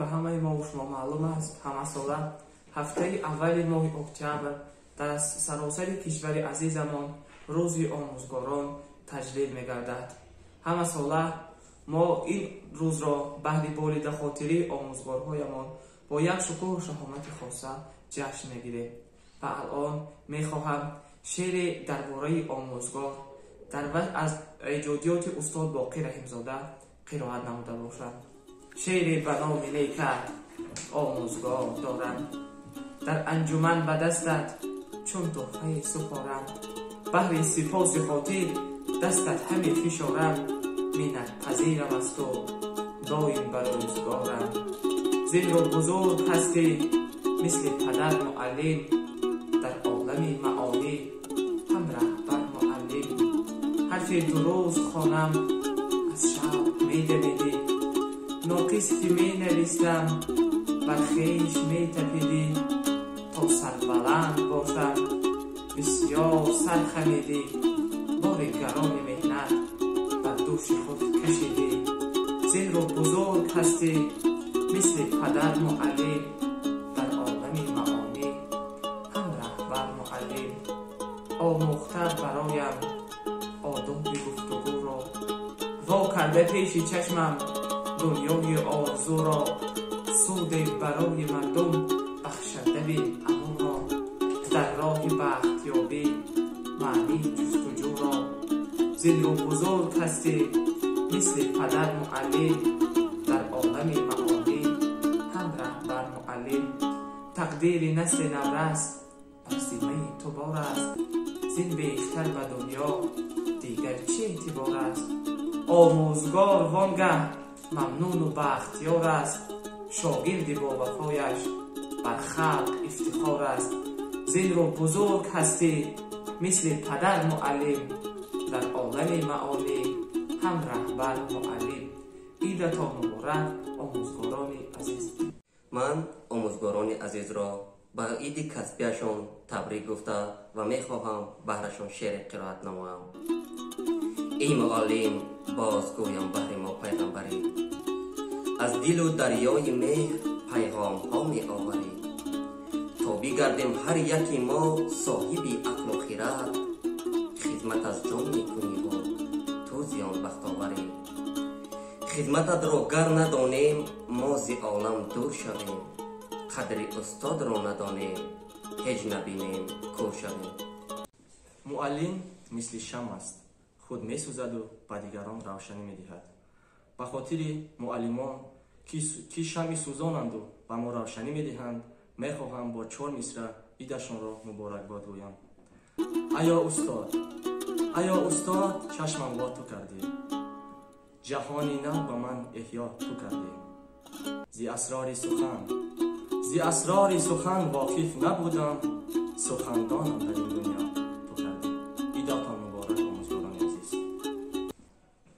Ба ҳамаи мо шумо маълум аст, ҳамасола ҳафтаи аввали моҳи октябр дар саросари кишвари азизамон рӯзи омӯзгорон таҷлил мегардад. Ҳамасола мо ин рӯзро баҳри болидахотирии омӯзгорҳоямон бо як шукӯҳу шаҳомати хоса ҷашн мегирем. Ва алон мехоҳам шеъре дар бораи омӯзгор дар аз эҷодиёти устод Боқӣ Раҳимзода қироат намуда бошам. Шеъре ба номи некат омӯзгор дорам, дар анҷуман ба дастат чун туҳфае супорам, баҳри сипоси хотир дастат ҳаме фишорам, миннатпазирам аз ту доим ба рӯзгорам. Зинро бузург ҳастӣ мисли падар муаллим, дар олами маонӣ ҳам раҳбар муаллим. Ҳарфи дуруст хонам аз шавқ медавидӣ, ноқис ки менавистам бар хеш метапидӣ, то сарбаланд бошам бисёр сар хамидӣ, бори гарони меҳнат бар дӯши худ кашидӣ. Зинро бузург ҳастӣ мисли падар муаллим, дар олами маонӣ ҳам раҳбар муаллим. Омӯхта бароям одоби гуфтугӯро, во карда пеши чашмам дунёи орзуро, суде барои мардум бахшандави амонро, дар роҳи бахтёбӣ маънии ҷустуҷӯро. Зинро бузург ҳастӣ мисли падар муаллим, дар олами маонӣ ҳам раҳбар муаллим. Тақдири насли наврас бар зиммаи ту бор аст, зин бештар ба дунё дигар чӣ эътибор аст? Омӯзгор вонгаҳ мамнуну бахтиёр аст, шогирди бовафояш бар халқ ифтихор аст. Зинро бузург ҳастӣ мисли падар муаллим, дар олами маонӣ ҳам раҳбар муаллим. Идатон муборак, омӯзгорони азиз. Ман омӯзгорони азизро ба иди касбияшон табрик гуфта ва мехоҳам баҳрашон шеъре қироат намоям. Эй муаллим, бозгӯям баҳри мо пайғамбарӣ, аз дилу дарёи меҳр пайғомҳо меоварӣ, то бигардем ҳар яки мо соҳиби ақлу хирад, хизмат аз ҷон мекуниву ту зиёнбахтоварӣ. Хизмататро гар надонем, мо зи олам дур шавем, қадри устодро надонем, ҳеҷ набинем, кӯр шавем. Муаллим мисли шам аст, худ месӯзаду ба дигарон равшанӣ медиҳад. Ба хотири муаллимон, ки шами сӯзонанду ба мо равшанӣ медиҳанд, мехоҳам бо чор мисра идашонро муборакбод гӯям. Аё устод, аё устод, чашмам во ту кардӣ, ҷаҳони нав ба ман эҳё ту кардӣ. Зи асрори сухан, зи асрори сухан воқиф набудам, сухандонам дар ин дунё ту кардӣ. Идатон муборак, омӯзгорони азиз.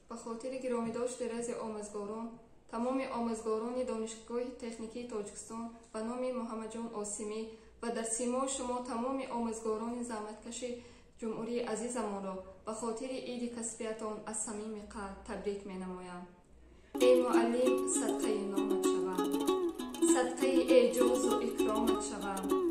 Ба хотири гиромидошти рӯзи омӯзгорон, тамоми омӯзгорони Донишгоҳи техникии Тоҷикистон ба номи Муҳаммадҷон Осимӣ ва дар симои шумо тамоми омӯзгорони заҳматкаши ҷумҳурии азизамонро ба хотири иди касбиятон аз самими қалб табрик менамоям. Эй муаллим, садқаи номат шавам, садқаи эъҷозу икромат шавам.